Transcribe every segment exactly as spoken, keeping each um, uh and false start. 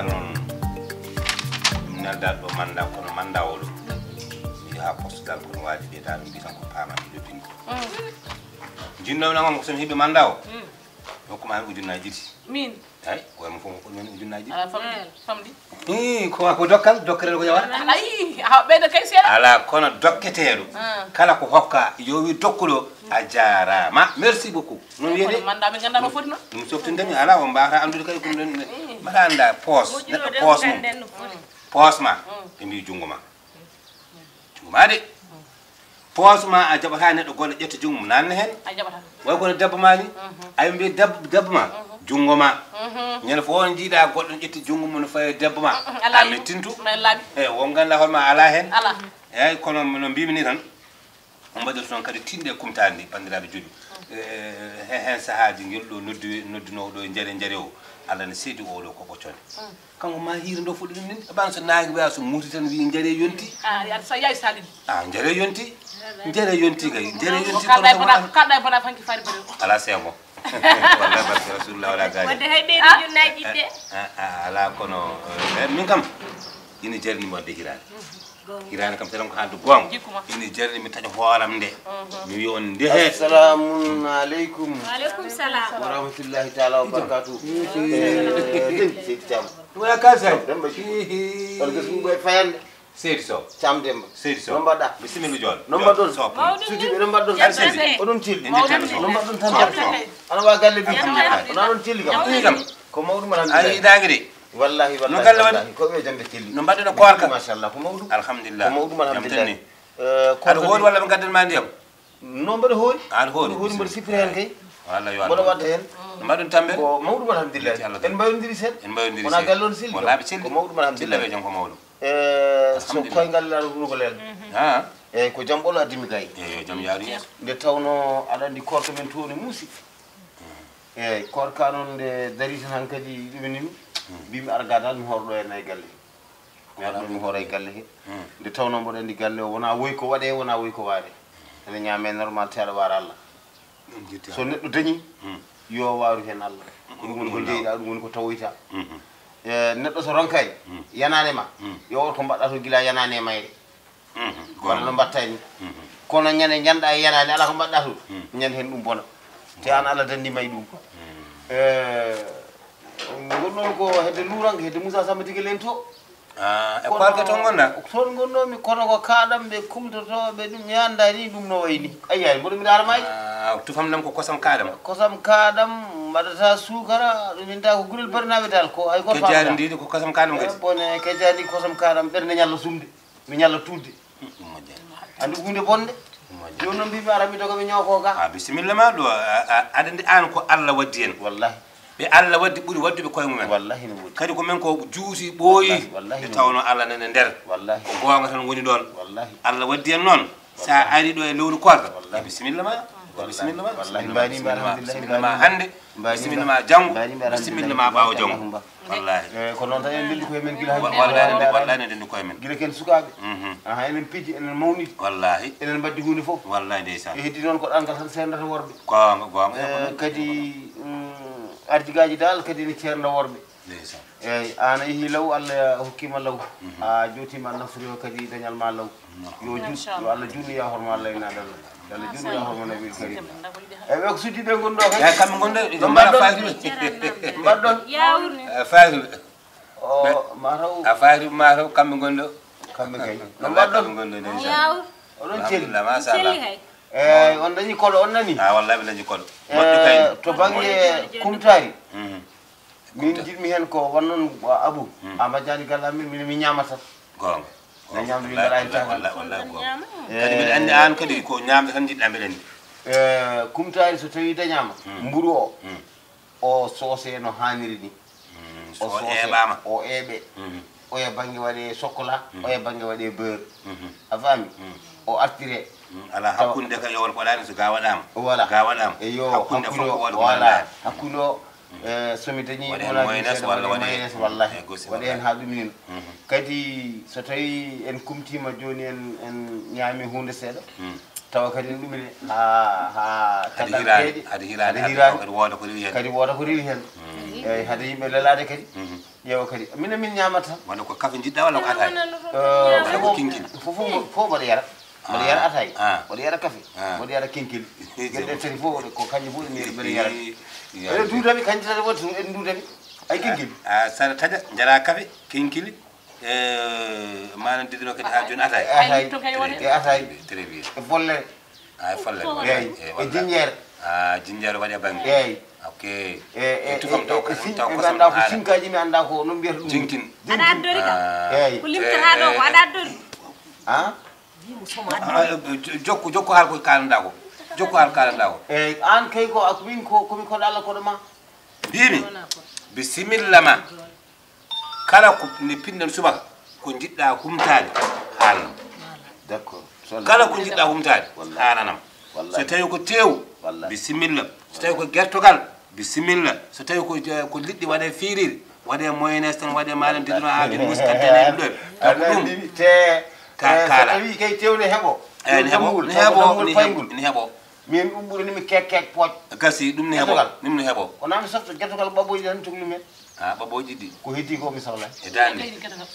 Noon ɗum neldaade ɗo mannda, kono mannda o ɗo mi yaha poste dal kono waadi ɓeyda ɗum mbitan ko paama mi lobbini. Jinnooɓe nan ko somi hiɓe mannda o mi hokkuma hen ujunnaaji ɗiɗi. Min? Ay, ko mo fof ko ɗum ujunnaaji ɗiɗi. Ala famɗi. Famɗi. Ii, ko ko dokkal dokkal ko yawa. Ay, ha ɓeyda kay seeɗa. Ala kono dokketeeɗo kala ko hokka yo wi dokkuɗo a jaaraama, merci beaucoup. Noon wiyede mannda min ngannda no foti noon. Ɗum softindemi ala o mbaata anndude kadi ko ɗum ɗon mbaɗa annda poos neɗɗo poos mum. Poos ma ɓe mbi junngo ma. Junngo ma de. Poos ma a jaɓata neɗɗo golle ƴetta junngo mum nanna heen. A jaɓata. Way kono debbo ma ni. Ay mbi debbo debbo ma junngo ma. Ñande fof on jiiɗa goɗɗo ƴetti junngo mum no fawi debbo ma. A mettintu. Eyi won ganda hoore ma ala heen. Ala. Eyi kono no mbimi ni tan. On mbaɗirta noon kadi tinɗe kumtaandi banndiraaɓe juɗi. Heen sahaaji ngel ɗo noddi noddinoowo ɗo e njare njare o Allah ne seedi oɗo ko ɓoccone. Kanko ma hiira ndo fuɗɗi ɗum nin ɓan so naange wiya so muuti tan wi njare yonti. A yaay salin. A njare yonti. Njare yonti kay njare yonti kono kaɗɗa e bana fanki fari bari. Ala seego. Walla barke rasulullah wala gaji. Wadde hay ɓeydu junnaji ɗiɗi de. Ala kono min kam ina jarni mo wadde hirani. Hirani kam seɗen ko haalde goonga. Ina jarni mi taƴa hooram nde. Mi wi on ndehe. Assalamu aleykum. Wa aleykum salam. Wa rahmatullahi taala wa barakatuh. Seydi Thiam. Wala ka sey. Demba ci. Wala ko suuɓe fayande. Seydi Sow. Thiam Demba. Seydi Sow. No mbaɗɗa? Bisimilla joon. No mbaɗɗon? Sow. Suddiɓe no mbaɗɗon? Kadi seydi. Oɗon celli? En jettama Sow. No mbaɗɗon tan? Sow, Sow. Ana wa galle bi? Alhamdulillah. Wona ɗon celli kam? Ɗum kam. Ko mawɗum alhamdulillah. A yiɗaaki de. Wallahi wallahi. No galle waɗi? Ko ɓe jamɓe celli. No mbaɗɗon e koorka? Machallah ko mawɗum. Alhamdulillah. Ko mawɗum alhamdulillah. Aɗa hoori walla ɓe ngaddan ma ndiyam? No mbaɗa hoori? Aɗa hoori. Hoori mbaɗa sippira heen kay. Walla yo mbaɗa wadda heen. No mbaɗon tambe? Ko mawɗum alhamdulillah. En mbayondiri seeɗa. En mbayondiri seeɗa. Wona galle on selli. Wona ɓe selli. Ko mawɗum alhamdulillah. Silla ɓe jom ko mawɗum. E so koyngal laaɗo ɗum ko leel. Ha? Eyyi ko jam ɓolo addimi gay. Eyyi yo jam yaaru yeeso. Nde tawno aɗa anndi koorka men tooni muusi. Eyyi koorka noon nde dari tan hankadi ɗuminimi. Mbimi arga dal mi hoorɗo e nayi galle. Mi arɗo mi hoora e galle he. Nde tawno mboɗo anndi galle o wona woy ko waɗe wona woy ko waɗe. Ene ñaame normal te aɗa waara Allah. So neɗɗo dañi yo waaru heen Allah. Ɗum woni ko jeyɗa ɗum woni ko tawoyta. E neɗɗo so ronkani yanaade ma yo wot ko mbaɗɗa to gila yanaade e mayre. Walla no mbatta ni kono ñande ñanɗa e yanaade ala ko mbaɗɗa to ñande heen ɗum bona. Te an Allah danndi may ɗum. E ngonnoon ko hedde luuranke hedde Moussa Samba Tigel en to. E koorka toon ngonɗa? Toon ngonnomi kono ko kaaɗam ɓe kumtotooɓe ɗum mi annda ni ɗum no wayi ni. Ayya mboɗo mbiɗa ara maaji. Tufam ɗam ko kosam kaaɗam. Kosam kaaɗam mbaɗata suukara ɗum inta ko gurel barnaaɓe dal ko hay goto. Kejjaari ndi ko kosam kaaɗam kadi. Bone kejjaari ndi kosam kaaɗam ɓernde ñalla sumde mi ñalla tuudde. Anndi ko huunde bonde. Jooni noon mbimi ara mi doga mi ñooko ga. A bisimilla ma ɗo aɗa anndi aan ko Allah waddi en. Wallahi. Ɓe Allah waddi ɓuri wadduɓe koye mumen. Wallahi no woodi. Kadi ko men ko juuti ɓooyi. Wallahi nde tawno Allah nene nder. Wallahi. Ko goonga tan woni ɗoon. Wallahi. Allah waddi en noon. Sa ari ɗo e lewru koorka. Wallahi. Bisimilla ma. Bisimilla ma. Wallahi mbaɗi mbaɗi alhamdulillah. Bisimilla ma hannde. Bisimilla ma janngo. Bisimilla ma ɓaawo janngo. Wallahi. E ko noon tan en ndenndi koye men gila hannde. Wallahi ndenndi koye men. Gila ken sukaaɓe. Aha enen piji enen mawnidi. Wallahi. Enen mbaddi huunde fof. Wallahi ndeysaan. E heddi noon ko ɗanngal tan seernata worɓe. Goonga goonga. E kadi arjigaaji dal kadi ne ceernda worɓe. Ndeysaan. Eeyi aan a yehii law Allah hokkii ma law. A jootii ma nafri o kadi dañal ma law. Yo jur yo Allah juutnu ya horma Allah e naadal. Yo Allah juutnu ya horma nabil karim. Eeyi ɓe ko suddiiɓe ngonɗo kay. Eeyi kamɓe ngonɗo no mbaɗa faytuɓe. Mbaɗɗon. Faytuɓe. O mataw a faytuɓe mataw kamɓe ngonɗo. Kamɓe kay no mbaɗɗon. Oɗon celli. Machallah. Eeyi on dañi koɗo on nani? A wallahi ɓe dañi koɗo. Moƴƴo kay. To bannge kumtaari min jiɗmi heen ko wonnoon abu a majjani galle amin min mi ñaama tan. Goonga. No ñaamde min mbaɗa heen tan. Wallahi goonga. Kadi mbiɗa anndi aan kadi ko ñaamde tan njiɗɗa mbiɗa anndi. Kumtaari so tawii dañaama mburu o o soosee no haaniri ni. O eeɓaama o eeɓe. Oya bannge waɗe chocolat oya bannge waɗe beurre. A faami? O artire. Ala hakkunde ka yowon ko waɗaani so ga waɗaama. Voilà ga waɗaama. Eyo hakkunde fof ko waɗa ko waɗa hakkunde o. Somi dañi wona maynes walla waɗe maynes wallahi waɗe heen haa ɗum heen. Kadi so tawi en kumtiima jooni en en ñaami huunde seeɗa tawa kadi no ɗumine haa haa tagal deeƴe hade hiraani hade hiraani kadi wooda ko rewi heen kadi wooda ko rewi heen. Eyi hade yimɓe lelaade kadi. Yeewa kadi. Minen min ñaamata tan. Wano ko kafe njiɗɗa walla ko ataay? Wano ko kinkili? Fof fof mbo- fof mboɗo yara. Mboɗo yara ataay. Ah. Mboɗo yara kafe. Ah. Mboɗo yara kinkili. Geɗe ɗe tati fof ko kanƴe fof ɗe mbiɗo yara. Eɗen duudami kanƴe tati wonti ɗum eɗen duudami. Ay kinkili. Ah, sara taƴa, njara kafe, kinkili. E manan didino kadi ha joni ataay. Ataay. Ay, to kay woni. E ataay. Très bien. E follere. Ay follere. Eyi. E jinjeere. Ah, jinjeere waɗi e bannge. Eyi. Ok. E e tufam taw e kosam taw kosam ɓe anndaa ko sinkaaji mi anndaa ko no mbiyata ɗum. Jinkin. Aɗa addori kam. Eyi. Ko limtataa ɗo ko aɗa addori. Ah? Jokku jokku haal ko kalanɗaa ko. Jokku haal kalanɗaa ko. Eyi aan kay ko ak min ko komi koɗo Allah koɗo ma. Mbimi. Bisimilla ma. Kala ko nde pinɗen subaka ko njiɗɗa humtaade haalanam. D'accord. Kala ko njiɗɗa humtaade haalanam. So tawi ko teewu, bisimilla. So tawi ko gertogal, bisimilla. So tawi ko ko liɗɗi waɗe fiiriri, waɗe moyenes tan, waɗe malam didino ha didi muskantene ɗum ɗo. Taw ko ɗum te ka kala. Tawi kay teewu ne heɓo. Eyi ne heɓo ne heɓo ne heɓo ne heɓo. Min ɗum ɓurani mi kek kek pooƴ. Gasi ɗum ne heɓo. Ɗum ne heɓo. Kono ami softo gertogal ɓaɓɓoji tan tugmi men. Ah, ɓaɓɓooji ɗi. Ko heddi ko mi sohla. E daande.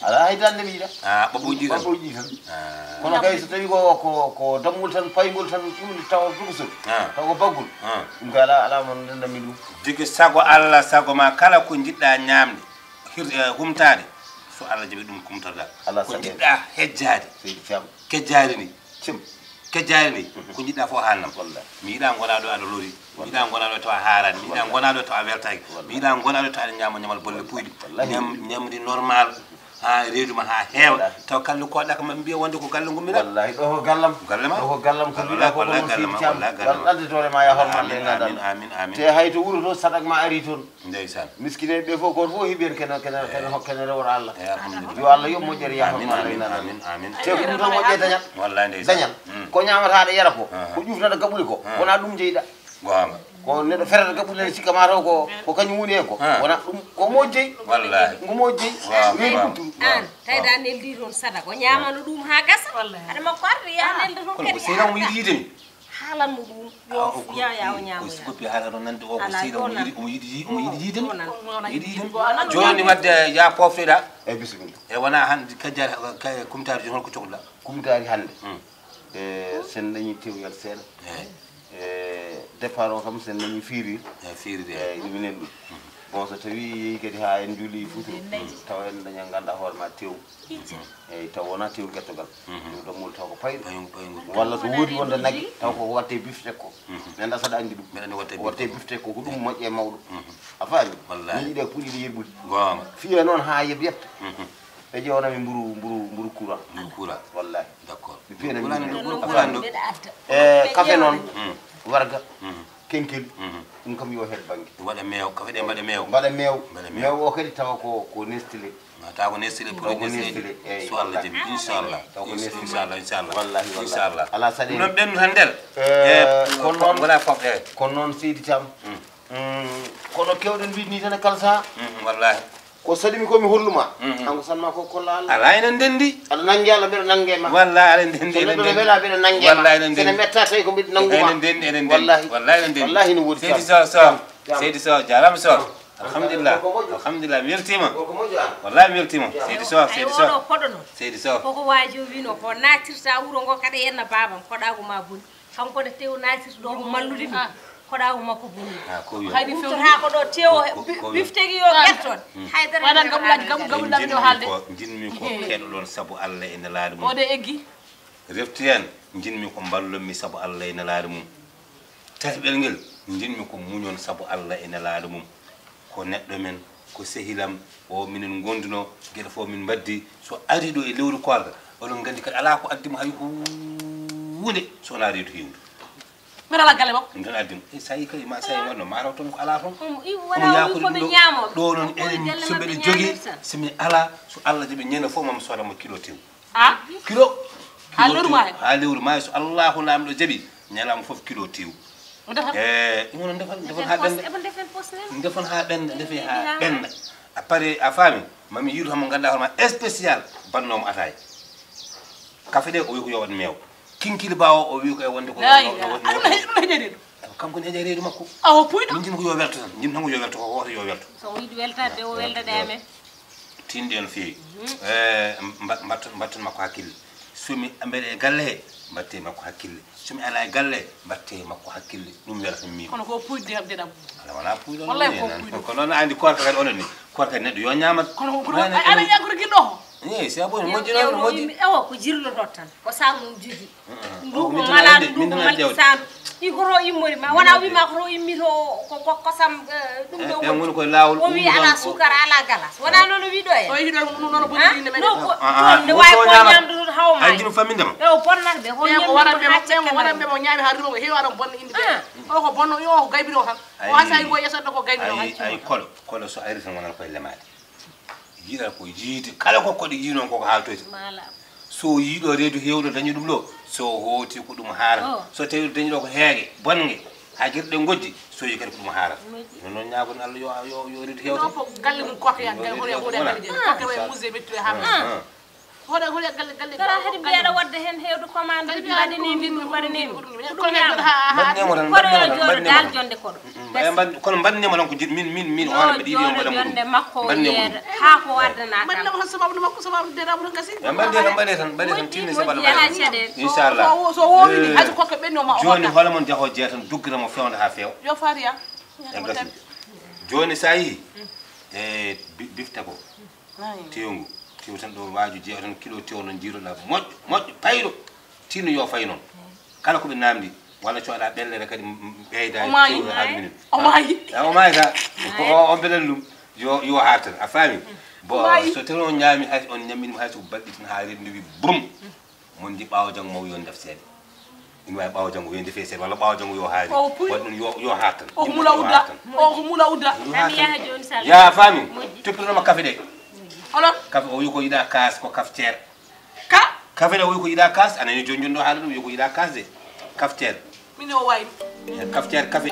Alaa hay daande mi yiɗa. Ah, ɓaɓɓooji tan. Ɓaɓɓooji tan. Ah. Kono kay so tawi ko ko ko dammol tan paygol tan ɗum tawa dugusul. Ah. Taw ko baggol. Ah. Ɗum kay alaa alaa mo ndendanmi ɗum. Jigi sago Allah sago ma kala ko njiɗɗa ñaamde hir eh, humtaade so Allah jaɓi ɗum kumtorɗa. Ko njiɗɗa hejjaade. Seydi Thiam. Kejjaari ndi. Cim. Kejjaari ndi. Ko njiɗɗa fof haalnam. Wallahi. Mi yiɗa ngonaa ɗo aɗa lori. Mi yiɗa ngonaa ɗo tawa haaraani. Mi yiɗa ngonaa ɗo tawa weltaaki. Mi yiɗa ngonaa ɗo tawa aɗa ñaama ñamal bolle puyɗi. Wallahi. Ñam ñamri normal. Ha reedu ma ha heewa. Wallahi. Taw kalli koɗɗa kam mbiya wonde ko galle ngummi ɗa. Wallahi ɗo ko gallam. Galle ma. Ɗo ko gallam ko mbiɗa ko wallahi galle ma. Wallahi galle ma. Amin amin amin. Te hay to wuro to sadak ma ari toon. Ndeysaan. Miskineeɓe ɓe fof gooto fof heɓi heen kene kene kene kene rewor Allah. Yo Allah yoɓ moƴƴere yahor ma Allah. Amin amin amin. Te ko ɗum tan moƴƴe dañat. Wallahi ndeysaan. Dañat ko ñaamata aɗa yara ko ko ƴufnata gaɓuli ko wona ɗum jeyɗa. Goonga. Ko neɗɗo ferata gaɓuli ne sikka ma taw ko ko kañum woni heen ko wona ɗum ko moƴƴey. Wallahi. Ngu moƴƴey. Weeli ɓuttu. An tawda neldi toon sada ko ñaamano ɗum ha gasa. Hade makko arde ya nelda toon kadi. Kono ko seyna omo yiɗi yiide mi. Haalan mo ɗum yo yaw yaw ñaamo. Ko sikopi haala ɗon nande o ko seyda omo yiɗi omo yiɗi omo yiɗi yiide mi. Yiɗi yiide mi. Jooni wadde ya poftoɗa. E bisimilla. E wona hande kajjal kumtari jooni holko cokla. Kumtari hande. E sen dañi tewgal seeɗa. E départ o kam sen dañi firir. E firir e minen ɗum. Bon so tawi yehi kadi ha en juuli futur tawa en daña ganda hoore ma tew. Eyyi taw wona tew gertogal. Ɗum ɗammol taw ko payɗo. Walla so woodi wonde nagge taw ko watte biftek ko. Min anda saɗa andi ɗum. Watte biftek ko ko ɗum moƴƴe mawɗo. A faami? Min yiɗe puɗiɗe yerɓude. Fiya noon ha yeb yetta. Ɓe ƴewnami mburu mburu mburu courant. Mburu courant. Wallahi. D'accord. Mi piyana mi ɗum. E café noon. Warga. Kenkeli. Ɗum kam yo heed bannge. Waɗa meew, kafe ɗe mbaɗa meew. Mbaɗa meew. Meew o kadi tawa ko ko Nestlé. Tawa ko Nestlé produit Nestlé. So Allah jaɓi inchallah. Inchallah inchallah. Wallahi wallahi. Inchallah. Ala saɗe. Ɗum ɓennu tan nder. E kono noon wala fof e. Kono noon seydi Thiam. Kono kewɗen wiide ni tan e kala saha. Wallahi. Ko saɗimi ko mi holluma. Kanko sanma ko kolla Allah. Ala enen ndendi. Aɗa nangi Allah mbeɗa nange ma. Wallahi ala ndendi. So neɗɗo ne wela mbeɗa nange ma. Wallahi enen ndendi. Sene metta tawi ko mbeɗa nanguma. Enen ndendi enen ndendi. Wallahi. Wallahi enen ndendi. Wallahi no woodi. Seydi Sow Sow. Seydi Sow jarama Sow. Alhamdulillah. Alhamdulillah mi weltima. Wallahi mi weltima. Seydi Sow Seydi Sow. Seydi Sow. Koko wajo wino ko natirta wuro ngo kada yenna babam koɗagu ma boni. Kanko ne tew natirɗo ko mallude mi. Koɗagu makko boni. Haydi fewta ko ɗo tewo biftegi yo ɓetton. Haydara waɗan gaɓulaji gaɓu gaɓulaji ɗo haalde. Jinmi ko keɗoɗon sabu Allah e nelaade mum. Ode eggi. Refti hen jinmi ko mballon mi sabu Allah e nelaade mum. Tatiɓel ngel jinmi ko muñon sabu Allah e nelaade mum. Ko neɗɗo men ko sehilam o minen gonduno geɗe fof min mbaddi so ari ɗo e lewru koorka oɗon nganndi kadi alaa ko addi mo hay huunde so wonaa reedu heewdu. Mbeɗa ala galle makko. Ɗum tan addi mo e so tawi kadi ma so tawi wonno ma taw toon ko alaa toon omo yaakude ɗum ɗo ɗo noon enen so mbeɗa jogii so mi alaa so Allah jaɓi ñande fof mami sooda mo kilo tew. A kilo. Ha lewru maayo. Ha lewru maayo so Allahu laamɗo jaɓi ñalawma fof kilo tew. Mo defan. E ɗum woni defan defan ha ɓenda. Defan ha ɓenda defe ha ɓenda. A pare a faami mami yiitu hamo ganduɗa hoore ma spécial bannoomo ataay. Kafe ɗe o wi ko yo waɗ meew. Kinkili bawo o wi ko e wonde ko. Kanko ne heƴa reedu makko. Awo puyɗo. Min jimi ko yo welto tan jimi tan ko yo welto ko woto yo welto. So o yiɗi weltade o weltade amen. Tinde on feewi. Eh, mba- mbatton mbatton makko hakkille. Somi mbeɗa e galle he, mbatte makko hakkille. Somi ala e galle he, mbatte makko hakkille. Ɗum welata mi. Kono ko puyde kam deɗam. Ala wala puyɗo. Wallahi ko puyɗo. Ko noon andi korka kadi onon ni. Korka neɗɗo yo ñaamat. Kono ko aɗa ñagoro gilɗo ho. Eh, c'est bon, moƴƴi noon, moƴƴi. Ewo ko jirloto tan. Ko samu juji. Ndu ko malade, ndu ko malade sandu. I ko to immori ma wona wima ko to immi to ko ko kosam. Ɗum ɗo woni koye laawol. O wi ala sukara ala galas wona noon o wi ɗo e. O wi ɗo ɗum noon o bonni inde men. No ko to nde wawi ko ñamdude haw ma. Ay jinu famindema. E o bonnata ɓe ko ñamdude. Waran ɓe mo waran ɓe mo ñaami ha rimo ko heewa ɗon bonna inde ɓe. O ko bonno yo ko gaybino tan. O asa go yeso ɗo ko gaybino. Ay kolo kolo so ari tan wonal koye lemaade. Yiɗata ko yiide kala ko koɗi yii noon koko haaltoyta. So yiiɗo reedu heewɗo dañi ɗum ɗo, so hooti ko ɗum haarata. So tawi dañi ɗo ko heege bonnge, ha gerɗe gojji, so yi kadi ko ɗum haarata. No noon ñaagon Allah yo yo yo reedu heewta. Ɗo fof galle mum koka ya galle hono hono galle je koka way muse mettu ha. Hono hono galle galle. Kala hadi mbiyaɗa wadde hen heewde commande uji mbaɗani ɗum mbaɗani ɗum. Mbaɗnemo tan mbaɗnemo tan mbaɗnemo tan. Koɗo yo jooɗo dal jonde koɗo. Kono mbaɗnemo tan ko jiɗ min min min on mbaɗi ɗiɗi on mbaɗa jonde makko yeeda ha ko waddana tan. Mbaɗnemo tan sababu makko sababu derabu tan gasi. Mbaɗe tan mbaɗe tan mbaɗe tan tinni sababu. Inchallah. So wowini hasi kokko ɓenno ma. Joni hola mon jaho jeetan duggira mo fewda ha few. Yo fariya. E gasi. Joni sa yi e bifta ko. Tewngu tew tan ɗo waaju jeeya tan kilo tew noon jiiroɗa moƴƴo moƴƴo payɗo. Tinno yo fay noon kala ko ɓe namdi walla coɗa ɓellere kadi ɓeyda tew ha ɗuminen. O maayi. O maayi ka. On beɗen ɗum yo yo hartan a faami. Bon so tawi on ñaami hay on ñamminima hay so balɗi tan ha rendi wi brum. Mon ndi ɓaawo janngo maw yo ndef seeɗa. Ina waawi ɓaawo janngo yo ndefe seeɗa walla ɓaawo janngo yo haari. Waɗi ɗum yo yo haartan. O ko mula udda. O ko mula udda. Ya faami. Toppirnoma kafe ɗe. Olo. Kafe o wi ko yiɗa kaas ko kafteer. Ka. Kafe ɗe o wi ko yiɗa kaas a nani joni joni ɗo haala ɗum wi ko yiɗa kaas de. Kafteer. Min o wayi. Kafteer kafe.